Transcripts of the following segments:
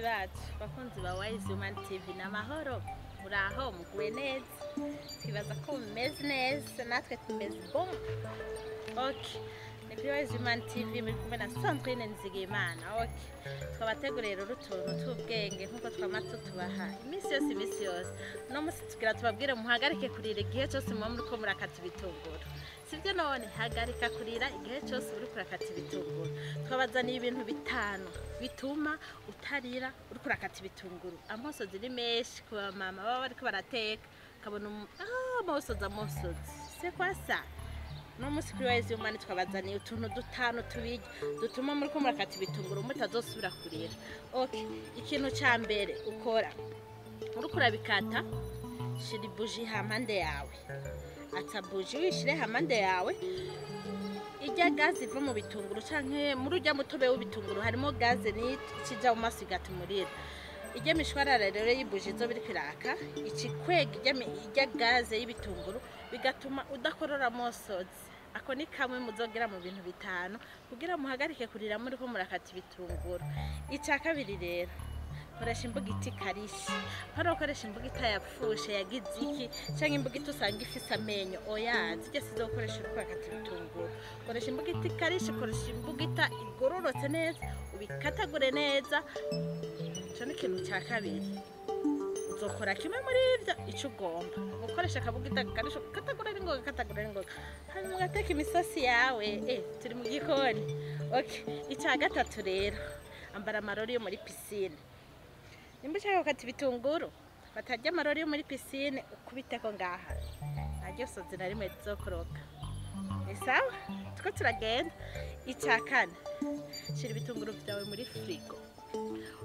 Bacu bakunzi ba Wise Woman TV, n'amahoro, muraho, muguwe neza? Twibaza ko mumeze neza, natwe tumeze bon. Okay, ni kuri Wise Woman TV, muri kumwe na Sandrine Nzigimana. Okay, twabateguriye rero utuntu tw'ubwenge nk'uko twama tutubaha iminsi yose, iminsi yose. Uno munsi tugira tubabwire muhagarike kurira igihe cyose muba muriko murakata ibitunguru. Sibyo none? Hagarika kurira igihe cyose uri kurakata ibitunguru. Twabazaniye ibintu bitanu bituma utarira uri kurakata ibitunguru. Amosozi ni menshi ku bamama baba bariko barateka, ukabona amosozi, amosozi, c'est quoi ça? Uno munsi kuri Wise Woman twabazaniye utuntu dutanu tubirya dutuma muriko murakata ibitunguru mutazosubira kurira. Okay, ikintu ca mbere ukora uriko urabikata, shira ibuji hampande yawe. Atsa buji, wishire hampande yawe. Irya gaze iva mu bitunguru canke muri urya mutobe w'ibitunguru, harimo gaze ni ikija mu maso igatuma urira. Irya mishwarara rero y'ibuji izoba iriko iraka, ikikwega irya gaze y'ibitunguru, bigatuma udakorora amosozi. Ako ni kamwe muzogera mu bintu bitanu kugira muhagarike kurira muriko murakata ibitunguru. Ica kabiri rero, koresha imbugita ikarishe. Hano ukoresha imbugita yapfushe, yagize iki, canke imbugita usanga ifise amenyo, oya, zirya sizo gukoresha uriko urakata ibitunguru. Koresha imbugita ikarishe, koresha imbugita igororotse neza, ubikatagure neza. Ico ni ikintu ca kabiri. Uzokora kimwe muri ivyo ico ugomba gukoresha, akabugita gakarishe, ukatagura n'ingoga, katagura n'ingoga, hanyuma ugateka imisosi yawe. Turi mu gikoni. Okay, ica gatatu rero, ambara amarori yo muri piscine. Nimba ushaka gukata ibitunguru, batarya amarori yo muri piscine, ukubiteko ngaha, ntaryo sozi na rimwe rizokoroka. Ni sawa, tuko turagenda. Icya kane, shira ibitunguru byawe muri firigo.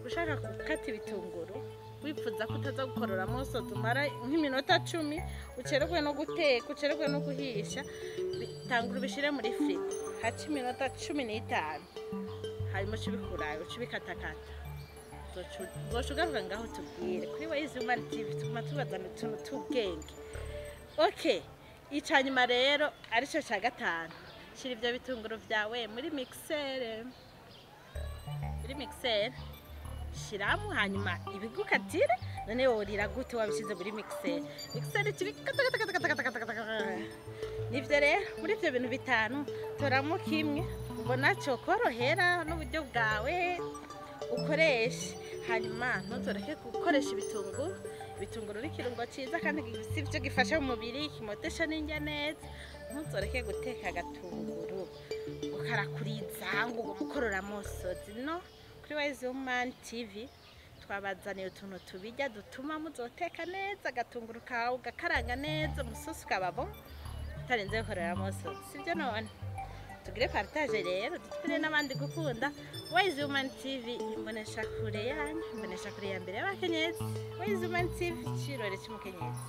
Ushaka gukata ibitunguru, wifuza ko utaza gukorora amosozi, umara nk'iminota 10, ucererwe no guteka, ucererwe no guhisha, tangura ubishire muri firigo, haca iminota 15, hanyuma uce ubikurayo, uce ubikatakata. Uzoca ugaruka ngaho tubwire. Kuri Wise Woman TV tuguma tubazana utuntu tw'ubwenge. Okay, icanyuma rero, arico ca gatanu, shira ivyo bitunguru vyawe muri mixeur. Muri mixeur shiramo, hanyuma ibigukatire. None worira gute wabishize muri mixeur? Mixeur ikibikatakatakatakatakatakata. Nivyo rero, muri ivyo bintu bitanu toramo kimwe ubona cokorohera n'uburyo bwawe, ukoreshe. Hanyuma ntuzoreke gukoresha ibitunguru. Ibitunguru ni ikirungo ciza kandi gifise ivyo gifasha mu mubiri, kimotesha n'indya neza. Ntuzoreke guteka agatunguru ukarakuriza ngo umukorora amosozi. No kuri Wise Woman TV twabazaniye utuntu tubirya dutuma muzoteka neza agatunguru kawe, ugakaranga neza, umusosi ukababo utarinze gukorora amosozi. Sibyo none? Tugire partage rero, dutwire n'abandi gukunda Wise Woman TV, imbonesha kure yanyu, imbonesha kure ya mbere y'abakenyezi. Wise Woman TV, cirore c'umukenyezi.